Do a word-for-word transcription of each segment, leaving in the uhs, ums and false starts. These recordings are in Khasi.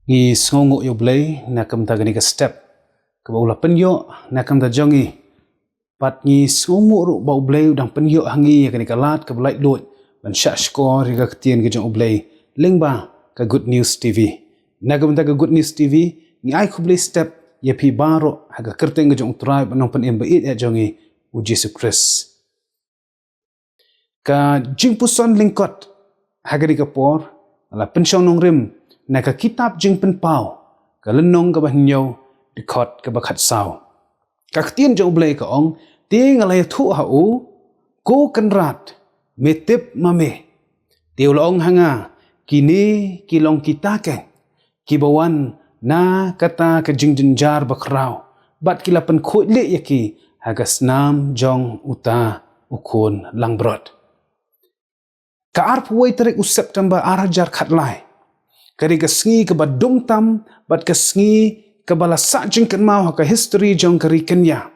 Ngi sngewnguh ïa U Blei na ka bynta kane ka step kaba u la pynïoh na ka bynta jong ngi. Bad ngi sngewnguh ruh ba U Blei u dang pynïoh ha ngi ïa kane ka lad kaba laitluid ban shahshkor ïa ka ktien ka jong U Blei lyngba ka Good News T V. Na ka bynta ka Good News T V, ngi ai khublei step ïa phi baroh ha ka kyrteng ka jong U Trai bad Nongpynim ba ïeit ïa jong ngi, U Jisu Khrist. Ka jingpuson lyngkot ha kane ka por la pynshong nongrim na ka kitab Jingpynpaw, ka lynnong kaba hynñiew, dkhot kaba khatsaw. Ka ktien jong U Blei ka ong, te nga la ïathuh ha u, Ko Kynrad, me tip ma me? Te u la ong ha nga, kine ki long kita keiñ kiba wan na kata ka jingjynjar bakhraw, bad ki la pynkhuid leh ïa ki ha ka snam jong uta u khun langbrot. Ka arphew wei tarik u September ar hajar khatlai ka dei ka sngi kaba dum tam bad ka sngi kaba la sah jingkynmaw ha ka history jong ka ri Kenya,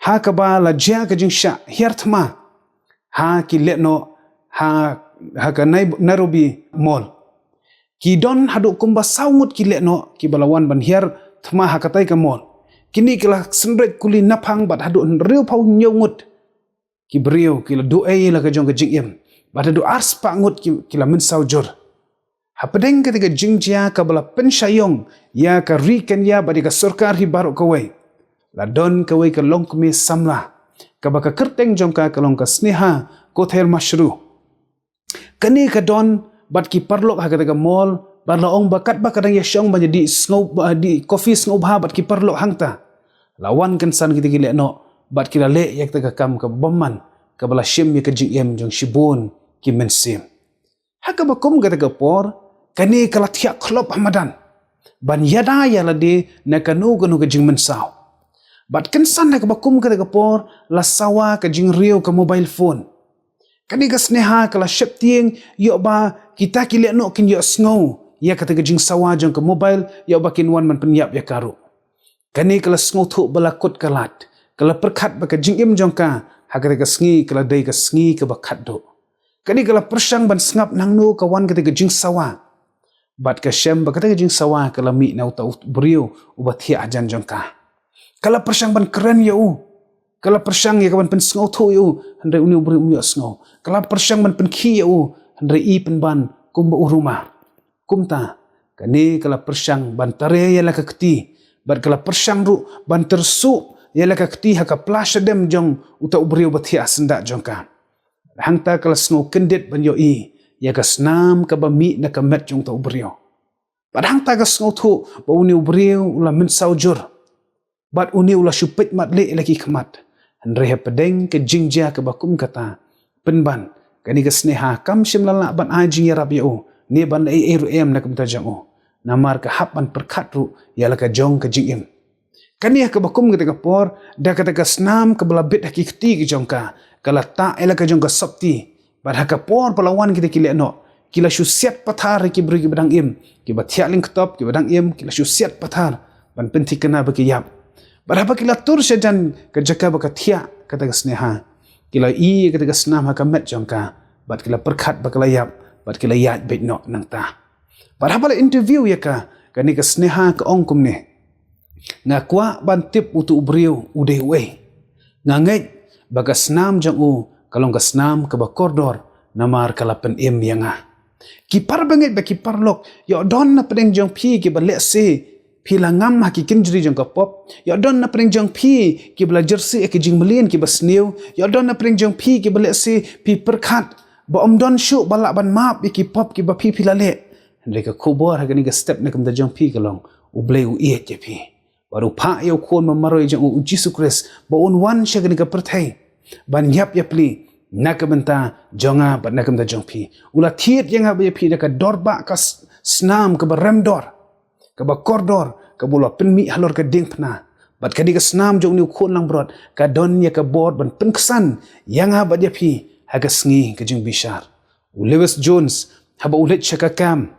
ha kaba la jia ka jingshah hiar thma ha ki lehnoh ha, ha ka Nai-, Nairobi Mall. Ki don haduh kumba saw ngut ki lehnoh kiba la wan ban hiar thma ha katai ka mall. Kine ki la synreit kuli naphang bad haduh hynriewphew hynñiew ngut ki briew ki la duh ei ïa la ka jong ka jingim, bad haduh arspah ngut ki, ki la mynsaw jur. Hapdeng kata ka jingjia kaba la pynshah ïong ïa ka ri Kenya bad ïa ka sorkar hi baroh kawei, la don kawei ka longkmie samla kaba ka kyrteng jong ka ka long ka Sneha Kothare Mashru. Kane ka don bad ki paralok ha kata ka mall, bad la ong ba katba ka dang ïashong ban ïa dih sngew, ba dih coffee sngewbha bad ki paralok hangta, la wan kynsan kita ki lehnoh bad ki la leh ïa kata ka kam kaba bymman kaba la shim ïa ka jingim jong shibun ki mynsiem. Ha kaba kum kata ka por, kane ka la thiah khlop ha madan ban ïada ïa lade na kano kano ka jingmynsaw. Bad kynsan ha kaba kum kata ka por la sawa ka jingriew ka mobile phone. Kane ka Sneha ka la sheptieng ïoh ba kita ki lehnoh kin ïohsngew ïa kata ka jingsawa jong ka mobile, ïoh ba kin wan ban pynïap ïa ka ruh. Kane ka la sngewthuh ba la kut ka lad, ka la pyrkhat ba ka jingim jong ka ha kata ka sngi ka la dei ka sngi kaba khatduh. Kane ka la pyrshang ban sngap nangno ka wan kata ka jingsawa. Bad ka shem ba kata ka jingsawa ka la mih na uta u briew uba thiah hajan jong ka. Ka la pyrshang ban kren ïa u. Ka la pyrshang ïa ka ban pynsngewthuh ïa u, hynrei une u briew um ïohsngew. Ka la pyrshang ban pynkhih ïa u, hynrei i pynban kumba u ruma. Kumta, kane ka la pyrshang ban tare ïa la ka kti, bad ka la pyrshang ruh ban tyrsuh ïa la ka kti ha ka pla shadem jong uta u briew ba thiah syndah jong ka. Hangta ka la sngew kyndit ban ïohi ïa ka snam kaba mih na ka met jong uta u briew. Bad hangta ka sngewthuh ba une u briew u la mynsaw jur. Bad une u la shu peit mat leh ïa la ki khmat. Hynrei hapdeng ka jingjia kaba kum kata, pynban, kane ka Sneha kam shym la lah ban ai jingïarap ïa u, ne ban ai ei ruh em na ka bynta jong u. Namar ka hap ban pyrkhat ruh ïa la ka jong ka jingim. Kane ha kaba kum kata ka por, da kata ka snam kaba la bit ha ki kti ki jong ka, ka la tah ïa la ka jong ka sopti. Bad ha ka por ba la wan kita ki lehnoh, ki la shu siat pathar ïa ki briew kiba dang im, kiba thiah lyngkdop, kiba dang im, ki la shu siat pathar ban pynthikna ba ki ïap. Bad haba ki la tur shajan ka jaka ba ka thiah kata ka Sneha, ki la ïohi kata ka snam ha ka met jong ka, bad ki la pyrkhat ba ka la ïap, bad ki la ïaid beit noh nangta. Bad haba la interview ïa ka, kane ka Sneha ka ong kumne, nga kwah ban tip utu u briew u dei uei. Nga ngeit ba ka snam jong u ka long ka snam kaba kordor, namar ka la pynim ïa nga. Ki para bangeit bad ki paralok, ïoh don na pdeng jong phi kiba lehse phi la ngam ha ki kynjri jong ka pop. Ïoh don na pdeng jong phi kiba la jyrsieh ïa ki jingmlien kiba sniew. Ïoh don na pdeng jong phi kiba lehse phi pyrkhat ba ym don shuh ba lah ban map ïa ki pop kiba phi phi la leh. Hynrei ka khubor ha kane ka step na ka bynta jong phi ka long, U Blei u ïeit ïa phi. Bad u phah ïa u Khun ba marwei jong u, U Jisu Khrist, ba un wan sha kane ka pyrthei ban ïap ïapli na ka bynta jong nga bad na ka bynta jong phi. U la thied ïa nga bad ïa phi da ka dor ba ka s-, snam kaba rem dor, kaba kordor, kaba u la pynmih halor ka diengphna. Bad kane ka snam jong une u Khun langbrot ka don ïa ka bor ban pynksan ïa nga bad ïa phi ha ka sngi ka jingbishar. U Lewis Jones, haba u leit sha ka kam,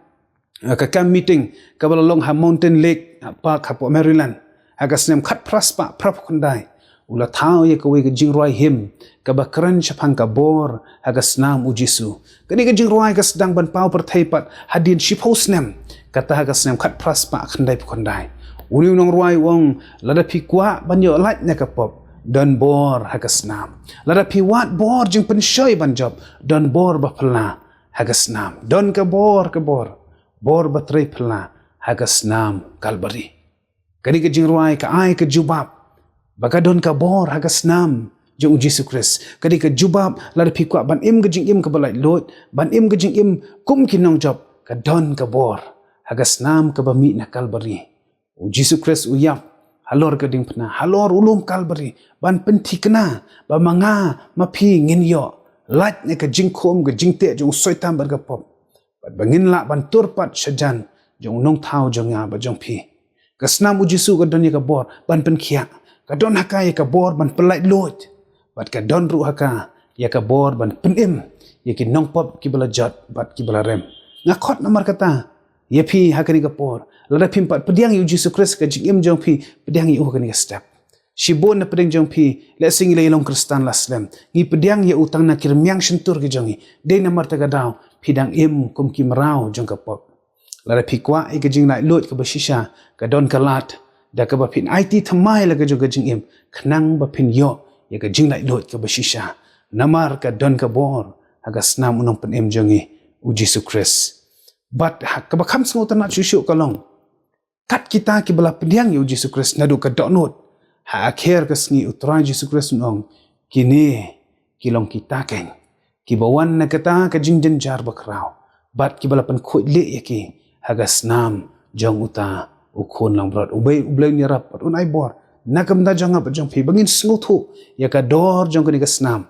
eh, ka kam meeting kaba la long ha Mountain Lake, eh, Park hapoh Maryland, ha ka snem khatphra spah phraphew khyndai, u la thaw ïa kawei ka jingrwai hymn kaba kren shaphang ka bor ha ka snam U Jisu. Kane ka jingrwai ka sdang ban paw pyrthei pat hadien shiphew snem. Kata ha ka snem khatphra spah khyndai phew khyndai. Une u nongrwai u ong, lada phi kwah ban ïoh lait na ka pop, don bor ha ka snam. Lada phi wad bor jingpynshoi ban jop, don bor ba phylla ha ka snam. Don ka bor, ka bor, bor ba trei phylla ha ka snam Kalbari. Kane ka jingrwai ka ai ka jubab ba ka don ka bor ha ka snam jong u Jisu Khrist. Kane ka jubab, lada phi kwah ban im ka jingim kaba laitluid, ban im ka jingim kum ki nongjop, ka don ka bor ha ka snam kaba mih na Kalbari. U Jisu Khrist u ïap halor ka diengphna, halor u lum Kalbari, ban pynthikna ba ma nga ma phi ngin ïoh lait na ka jingkhum, ka jingteh jong u Soitan bad ka pop. Bad ba ngin lah ban tur pat shajan jong u nongthaw jong nga bad jong phi. Ka snam u Jisu ka don ïa ka bor ban pynkhiah. Ka don ha ka ïa ka bor ban pynlaitluid. Bad ka don ruh ha ka ïa ka bor ban pynim ïa ki nongpop kiba la jot bad kiba la rem. Nga khot namar kata ïa phi ha kane ka por. Lada phim pat pdiang ïa u Jisu Khrist ka jingim jong phi, pdiang ïa u ha kane ka step. Shibun na pdeng jong phi, lehse ngi la ïalong Khristan la slem. Ngi pdiang ïa u tang na ki rmiang shyntur ki jong ngi. Dei namar kata ka daw, phi dang im kum ki mraw jong ka pop. Lada phi kwah ïa ka jinglaitluid kaba shisha, ka don ka lad da kaba phin aiti thymmai la ka jong ka jingim, khnang ba phin ïoh ïa ka jinglaitluid kaba shisha. Namar ka don ka bor ha ka snam u nongpynim jong ngi, u Jisu Khrist. Bad ha kaba kham sngewtynnat shuh shuh ka long, kat kita kiba la pdiang ïa u Jisu Khrist naduh ka dohnud, ha akhir ka sngi u Trai Jisu Khrist un ong, kine ki long kita keiñ kiba wan na kata ka jingjynjar bakhraw, bad kiba la pynkhuid lieh ïa ki ha ka snam jong uta u Khun langbrot. U Blei, U Blei un ïarap bad un ai bor na ka bynta jong nga bad jong phi ba ngin sngewthuh ïa ka dor jong kane ka snam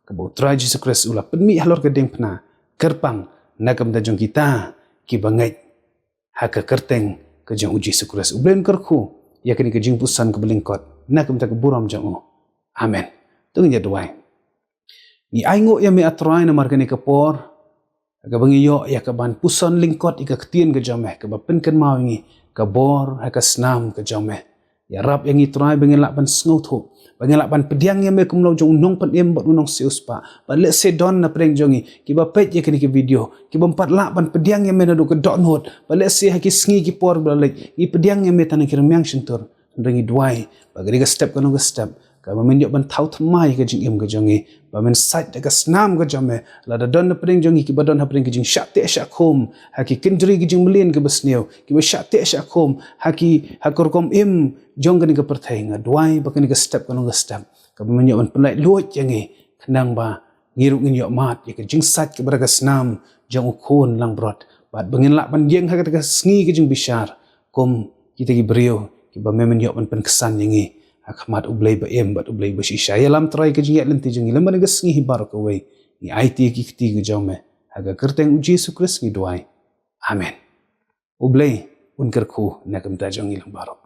kaba u Trai Jisu Khrist u la pynmih halor ka diengphna, kyrpang na ka bynta jong kita kiba ngeit ha ka kyrteng ka jong u Jisu Khrist. U Blei un kyrkhu ïa kane ka jingpuson kaba lyngkot na ka bynta ka burom jong u. Amen. To ngin ïa duwai. Ngi ainguh ïa me, A Trai, namar kane ka por ha kaba ngi ïoh ïa ka ban puson lyngkot ïa ka ktien ka jong me, kaba pynkynmaw ïa ngi ka bor ha ka snam ka jong me. Ïarap ïa ngi, Trai, ba ngin lah ban sngewthuh, ba ngin lah ban pdiang ïa me kumno jong u nongpynim bad u nongsiewspah. Bad lehse don na pdeng jong ngi kiba peit ïa kane ka video, kibym pat lah ban pdiang ïa me naduh ka dohnud. Bad lehse ha ki sngi ki por ba la leit ngi pdiang ïa me tang na ki rmiang shyntur. Hynrei ngi duwai ba ka dei ka step ka long ka step kaba men ïoh ban thaw thymmai ka jingim ka jong ngi, ba men sait da ka snam ka jong me. Lada don na pdeng jong ngi kiba don ha pdeng ka jingshah teh shah khum ha ki kynjri ka jingmlien kaba sniew, kiba shah teh shah khum ha ki, ha ka rukom im jong kane ka pyrthei, nga duwai ba kane ka step ka long ka step kaba men ïoh ban pynlaitluid ïa ngi, khnang ba ngi ruh ngin ïoh mad ïa ka jingsait kaba da ka snam jong u Khun langbrot. Bad ba ngin lah ban ïeng ha kata ka sngi ka jingbishar kum kita ki briew kiba me men ïoh ban pynksan ïa ngi ha khmat U Blei ba im bad U Blei ba shisha. Ïalam, Trai, ka jingïaid lynti jong ngi lem bad ka sngi hi baroh kawei. Ngi aiti ïa ki kti ka jong me ha ka kyrteng u Jisu Khrist ngi duwai. Amen. U Blei un kyrkhu na ka bynta jong ngi lang baroh.